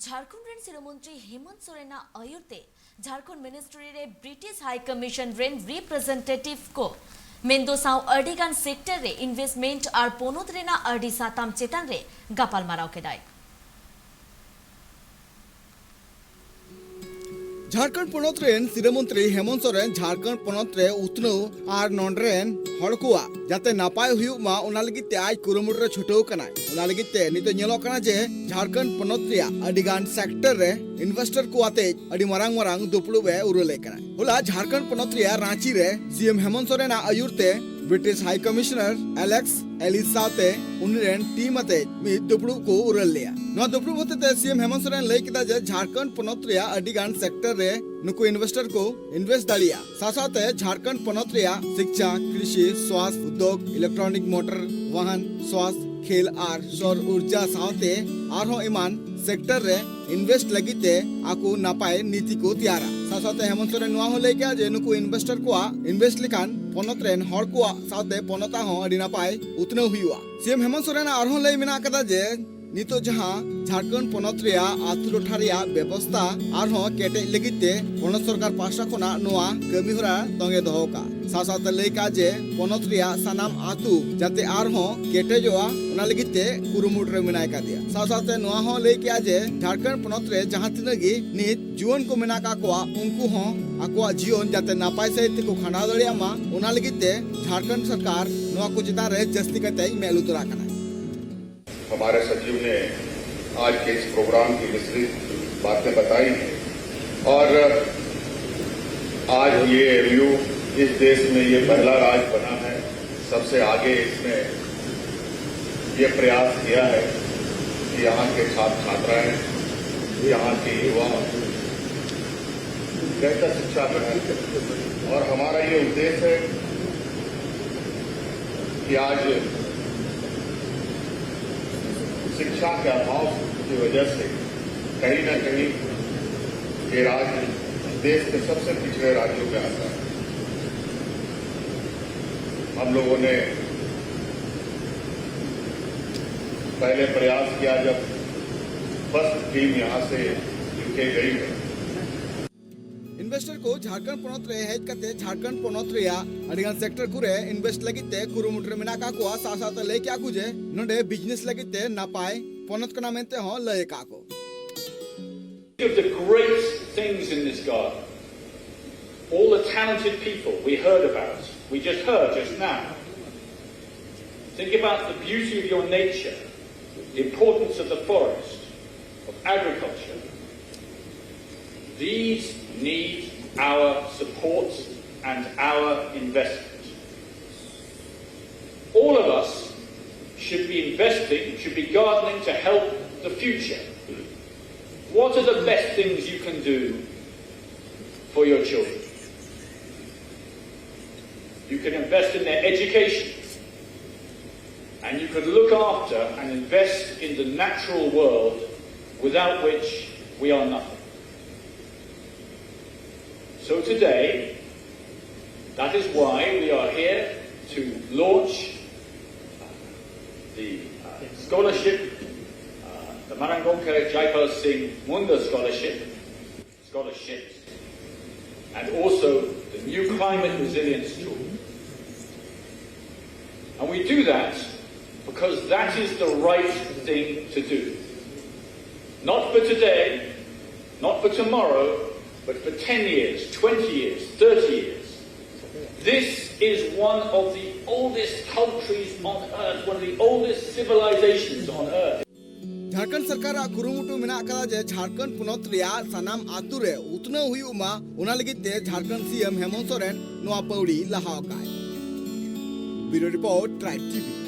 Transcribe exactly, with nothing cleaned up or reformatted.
ᱡᱷᱟᱲᱠᱷᱚᱸᱰ ᱨᱮᱱ ᱥᱤᱨᱟᱹ ᱢᱚᱱᱛᱨᱤ ᱦᱮᱢᱚᱱᱛ ᱥᱚᱨᱮᱱᱟᱜ ᱟᱹᱭᱩᱨ ᱛᱮ ᱡᱷᱟᱲᱠᱷᱚᱸᱰ ᱢᱤᱱᱤᱥᱴᱨᱤ ᱨᱮ ᱵᱨᱤᱴᱤᱥ ᱦᱟᱭ ᱠᱚᱢᱤᱥᱚᱱ ᱨᱮᱱ ᱨᱤᱯᱨᱮᱡᱮᱱᱴᱮᱴᱤᱵᱷ ᱠᱚ ᱢᱮᱱᱫᱚ ᱥᱟᱶ ᱟᱹᱰᱤ ᱜᱟᱱ ᱥᱮᱠᱴᱚᱨ ᱨᱮ ᱤᱱᱵᱷᱮᱥᱴᱢᱮᱱᱴ ᱟᱨ ᱯᱚᱱᱚᱛ ᱨᱮᱱᱟᱜ ᱟᱹᱰᱤ ᱥᱟᱛᱟᱢ ᱪᱮᱛᱟᱱ ᱨᱮ ᱜᱟᱯᱟᱞᱢᱟᱨᱟᱣ ᱠᱮᱫᱟᱭ᱾ ᱡᱷᱟᱲᱠᱷᱚᱸᱰ ᱯᱚᱱᱚᱛ ᱨᱮᱱ ᱥᱤᱨᱟᱹ ᱢᱚᱱᱛᱨᱤ ᱦᱮᱢᱚᱱᱛ ᱥᱚᱨᱮᱱ ᱡᱷᱟᱲᱠᱷᱚᱸᱰ ᱯᱚᱱᱚᱛ ᱨᱮ ᱩᱛᱱᱟᱹᱣ ᱟᱨ ᱱᱚᱰᱮ ᱨᱮᱱ ᱦᱚᱲ ᱠᱚᱣᱟᱜ ᱡᱟᱛᱮ ᱱᱟᱯᱟᱭ ᱦᱩᱭᱩᱜ ᱢᱟ, ᱚᱱᱟ ᱞᱟᱹᱜᱤᱫ ᱛᱮ ᱟᱡ ᱠᱩᱨᱩᱢᱩᱴᱩ ᱨᱮ ᱪᱷᱩᱴᱟᱹᱣ ᱠᱟᱱᱟᱭ᱾ ᱚᱱᱟ ᱞᱟᱹᱜᱤᱫ ᱛᱮ ᱱᱤᱛᱚᱜ ᱧᱮᱞᱚᱜ ᱠᱟᱱᱟ ᱡᱮ ᱡᱷᱟᱲᱠᱷᱚᱸᱰ ᱯᱚᱱᱚᱛ ᱨᱮᱭᱟᱜ ᱟᱹᱰᱤ ᱜᱟᱱ ᱥᱮᱠᱴᱚᱨ ᱨᱮ ᱤᱱᱵᱷᱮᱥᱴᱚᱨ ᱠᱚ ᱟᱛᱮ ᱟᱹᱰᱤ ᱢᱟᱨᱟᱝ ᱢᱟᱨᱟᱝ ᱫᱩᱯᱲᱩᱵ ᱮ ᱩᱨᱟᱹᱞᱮᱫ ᱠᱟᱱᱟ᱾ ᱦᱚᱞᱟ ᱡᱷᱟᱲᱠᱷᱚᱸᱰ ᱯᱚᱱᱚᱛ ᱨᱮᱭᱟᱜ ᱨᱟᱸᱪᱤ ᱨᱮ ᱥᱤ ᱮᱢ ᱦᱮᱢᱚᱱᱛ ᱥᱚᱨᱮᱱᱟᱜ ᱟᱹᱭᱩᱨ ᱛᱮ ᱵᱨᱤᱴᱤᱥ ᱦᱟᱭ ᱠᱚᱢᱤᱥᱚᱱᱟᱨ ᱟᱞᱮᱠᱥ ᱮᱞᱤᱥ ᱥᱟᱶᱛᱮ ᱩᱱᱤ ᱨᱮᱱ ᱴᱤᱢ ᱟᱛᱮ ᱢᱤᱫ ᱫᱩᱯᱲᱩᱵ ᱠᱚ ᱩᱨᱟᱹᱞ ᱞᱮᱫᱟ᱾ ᱱᱚᱣᱟ ᱫᱩᱯᱲᱩᱵ ᱦᱚᱛᱮᱛᱮ ᱥᱤ ᱮᱢ ᱦᱮᱢᱚᱱᱛ ᱥᱚᱨᱮᱱ ᱞᱟᱹᱭ ᱠᱮᱫᱟ ᱡᱮ ᱡᱷᱟᱲᱠᱷᱚᱸᱰ ᱯᱚᱱᱚᱛ ᱨᱮᱭᱟᱜ ᱟᱹᱰᱤ ᱜᱟᱱ ᱥᱮᱠᱴᱚᱨ ᱨᱮ ᱱᱩᱠᱩ ᱤᱱᱵᱷᱮᱥᱴᱚᱨ ᱠᱚ ᱤᱱᱵᱷᱮᱥᱴ ᱫᱟᱲᱮᱭᱟᱜᱼᱟ᱾ ᱥᱟᱶ ᱥᱟᱶᱛᱮ ᱡᱷᱟᱲᱠᱷᱚᱸᱰ ᱯᱚᱱᱚᱛ ᱨᱮᱭᱟᱜ ᱥᱤᱠᱪᱷᱟ, ᱠᱨᱤᱥᱤ, ᱥᱣᱟᱥᱛᱷ, ᱩᱫᱽᱫᱳᱜᱽ, ᱤᱞᱮᱠᱴᱨᱚᱱᱤᱠ ᱢᱳᱴᱚᱨ ᱵᱟᱦᱚᱱ, ᱥᱣᱟᱥᱛᱷ, ᱠᱷᱮᱞ ᱟᱨ ᱥᱳᱨ ᱩᱨᱡᱟ ᱥᱟᱶᱛᱮ ᱟᱨᱦᱚᱸ ᱮᱢᱟᱱ ᱥᱮᱠᱴᱚᱨ ᱨᱮ ᱤᱱᱵᱷᱮᱥᱴ ᱞᱟᱹᱜᱤᱫ ᱛᱮ ᱟᱠᱚ ᱱᱟᱯᱟᱭ ᱱᱤᱛᱤ ᱠᱚ ᱛᱮᱭᱟᱨᱟ᱾ ᱥᱟᱶ ᱥᱟᱶᱛᱮ ᱦᱮᱢᱚᱱᱛ ᱥᱚᱨᱮᱱ ᱱᱚᱣᱟ ᱦᱚᱸ ᱞᱟᱹᱭ ᱠᱮᱫᱟ ᱡᱮ ᱱᱩᱠᱩ ᱤᱱᱵᱷᱮᱥᱴᱚᱨ ᱠᱚᱣᱟᱜ ᱤᱱᱵᱷᱮᱥᱴ ᱞᱮᱠᱷᱟᱱ ᱯᱚᱱᱚᱛ ᱨᱮᱱ ᱦᱚᱲ ᱠᱚᱣᱟᱜ ᱥᱟᱶᱛᱮ ᱯᱚᱱᱚᱛ ᱟᱜ ᱦᱚᱸ ᱟᱹᱰᱤ ᱱᱟᱯᱟᱭ ᱩᱛᱱᱟᱹᱣ ᱦᱩᱭᱩᱜᱼᱟ᱾ ᱥᱤ ᱮᱢ ᱦᱮᱢᱚᱱᱛ ᱥᱚᱨᱮᱱᱟᱜ ᱟᱨᱦᱚᱸ ᱞᱟᱹᱭ ᱢᱮᱱᱟᱜ ᱟᱠᱟᱫᱟ ᱡᱮ ᱱᱤᱛᱚᱜ ᱡᱟᱦᱟᱸ ᱡᱷᱟᱲᱠᱷᱚᱸᱰ ᱯᱚᱱᱚᱛ ᱨᱮᱭᱟᱜ ᱟᱹᱛᱩ ᱴᱚᱴᱷᱟ ᱨᱮᱭᱟᱜ ᱵᱮᱵᱚᱥᱛᱷᱟ ᱟᱨᱦᱚᱸ ᱠᱮᱴᱮᱡ ᱞᱟᱹᱜᱤᱫ ᱛᱮ ᱯᱚᱱᱚᱛ ᱥᱚᱨᱠᱟᱨ ᱯᱟᱦᱴᱟ ᱠᱷᱚᱱᱟᱜ ᱱᱚᱣᱟ ᱠᱟᱹᱢᱤ ᱦᱚᱨᱟ ᱛᱚᱸᱜᱮ ᱫᱚᱦᱚ ᱠᱟᱜᱼᱟ᱾ ᱥᱟᱶ ᱥᱟᱶᱛᱮ ᱞᱟᱹᱭ ᱠᱟᱜᱼᱟ ᱡᱮ ᱯᱚᱱᱚᱛ ᱨᱮᱭᱟᱜ ᱥᱟᱱᱟᱢ ᱟᱹᱛᱩ ᱡᱟᱛᱮ ᱟᱨᱦᱚᱸ ᱠᱮᱴᱮᱡᱚᱜᱼᱟ, ᱚᱱᱟ ᱞᱟᱹᱜᱤᱫ ᱛᱮ ᱠᱩᱨᱩᱢᱩᱴᱩ ᱨᱮ ᱢᱮᱱᱟᱭ ᱠᱟᱫᱮᱭᱟ᱾ ᱥᱟᱶ ᱥᱟᱶᱛᱮ ᱱᱚᱣᱟ ᱦᱚᱸ ᱞᱟᱹᱭ ᱠᱮᱜᱼᱟ ᱡᱮ ᱡᱷᱟᱲᱠᱷᱚᱸᱰ ᱯᱚᱱᱚᱛ ᱨᱮ ᱡᱟᱦᱟᱸ ᱛᱤᱱᱟᱹᱜ ᱜᱮ ᱱᱤᱛ ᱡᱩᱣᱟᱹᱱ ᱠᱚ ᱢᱮᱱᱟᱜ ᱟᱠᱟᱫ ᱠᱚᱣᱟ, ᱩᱱᱠᱩ ᱦᱚᱸ ᱟᱠᱚᱣᱟᱜ ᱡᱤᱭᱚᱱ ᱡᱟᱛᱮ ᱱᱟᱯᱟᱭ ᱥᱟᱺᱦᱤᱡ ᱛᱮᱠᱚ ᱠᱷᱟᱸᱰᱟᱣ ᱫᱟᱲᱮᱭᱟᱜ ᱢᱟ, ᱚᱱᱟ ᱞᱟᱹᱜᱤᱫ ᱛᱮ ᱡᱷᱟᱲᱠᱷᱚᱸᱰ ᱥᱚᱨᱠᱟᱨ ᱱᱚᱣᱟ ᱠᱚ ᱪᱮᱛᱟᱱ ᱨᱮ ᱡᱟᱹᱥᱛᱤ ᱠᱟᱛᱮ ᱢᱮᱫ ᱞᱩᱛᱩᱨᱟᱜ ᱠᱟᱱᱟ᱾ हमारे सचिव ने आज के इस प्रोग्राम की विस्तृत बातें बताई हैं और आज ये एमयू इस देश में ये पहला राज्य बना है, सबसे आगे इसने ये प्रयास किया है कि यहाँ के छात्र छात्राएं, यहाँ के युवा बेहतर शिक्षा ग्रहण करें। और हमारा ये उद्देश्य है कि आज शिक्षा के अभाव की वजह से कहीं ना कहीं ये राज्य देश के सबसे पिछड़े राज्यों में आता है। हम लोगों ने पहले प्रयास किया जब बस टीम यहाँ से यूके गई है। इन्वेस्टर को झारखंड ᱯᱚᱱᱚᱛ ᱨᱮ ᱦᱮᱡ ᱠᱟᱛᱮ ᱡᱷᱟᱲᱠᱷᱚᱸᱰ ᱯᱚᱱᱚᱛ ᱨᱮᱭᱟᱜ ᱟᱹᱰᱤᱜᱟᱱ ᱥᱮᱠᱴᱚᱨ ᱠᱚᱨᱮ ᱤᱱᱵᱷᱮᱥᱴ ᱞᱟᱹᱜᱤᱫ ᱛᱮ ᱠᱩᱨᱩᱢᱩᱴᱩ ᱨᱮ ᱢᱮᱱᱟᱜ ᱟᱠᱟᱫ ᱠᱚᱣᱟ᱾ ᱥᱟᱶ ᱥᱟᱶᱛᱮ ᱞᱟᱹᱭ ᱠᱮᱫᱟ ᱠᱚ ᱡᱮ ᱱᱚᱰᱮ ᱵᱤᱡᱽᱱᱮᱥ ᱞᱟᱹᱜᱤᱫ ᱛᱮ ᱱᱟᱯᱟᱭ ᱯᱚᱱᱚᱛ ᱠᱟᱱᱟ ᱢᱮᱱᱛᱮ ᱦᱚᱸ ᱞᱟᱹᱭ ᱟᱠᱟᱫ ᱠᱚ᱾ Of the great things in this garden, all the talented people we heard about, we just heard just now. Think about the beauty of your nature, the importance of the forest, of agriculture. These need our support and our investment. All of us should be investing, should be gardening to help the future. What are the best things you can do for your children? You can invest in their education, and you can look after and invest in the natural world, without which we are nothing. So today, that is why we are here to launch the uh, scholarship, uh, the Maran Gomkha Jaipal Singh Munda Scholarship, scholarships, and also the new climate resilience tool. And we do that because that is the right thing to do. Not for today, not for tomorrow, but for ten years, twenty years, thirty years. This is one of the oldest countries on earth, one of the oldest civilizations on earth. Jharkhand ᱥᱚᱨᱠᱟᱨᱟᱜ ᱠᱩᱨᱩᱢᱩᱴᱩ ᱢᱮᱱᱟᱜ ᱟᱠᱟᱫᱟ ᱡᱮ ᱡᱷᱟᱲᱠᱷᱚᱸᱰ ᱯᱚᱱᱚᱛ ᱨᱮᱭᱟᱜ ᱥᱟᱱᱟᱢ ᱟᱛᱳ ᱨᱮ ᱩᱛᱱᱟᱹᱣ ᱦᱩᱭᱩᱜ ᱢᱟ, ᱚᱱᱟ ᱞᱟᱹᱜᱤᱫ ᱛᱮ ᱡᱷᱟᱲᱠᱷᱚᱸᱰ ᱥᱤ ᱮᱢ ᱦᱮᱢᱚᱱᱛ ᱥᱚᱨᱮᱱ ᱱᱚᱣᱟ ᱯᱟᱹᱣᱲᱤ ᱞᱟᱦᱟ ᱟᱠᱟᱫᱼᱟᱭ᱾ ᱵᱤᱭᱩᱨᱳ ᱨᱤᱯᱳᱨᱴ, ᱴᱨᱟᱭᱤᱵᱽ ᱴᱤᱵᱷᱤ᱾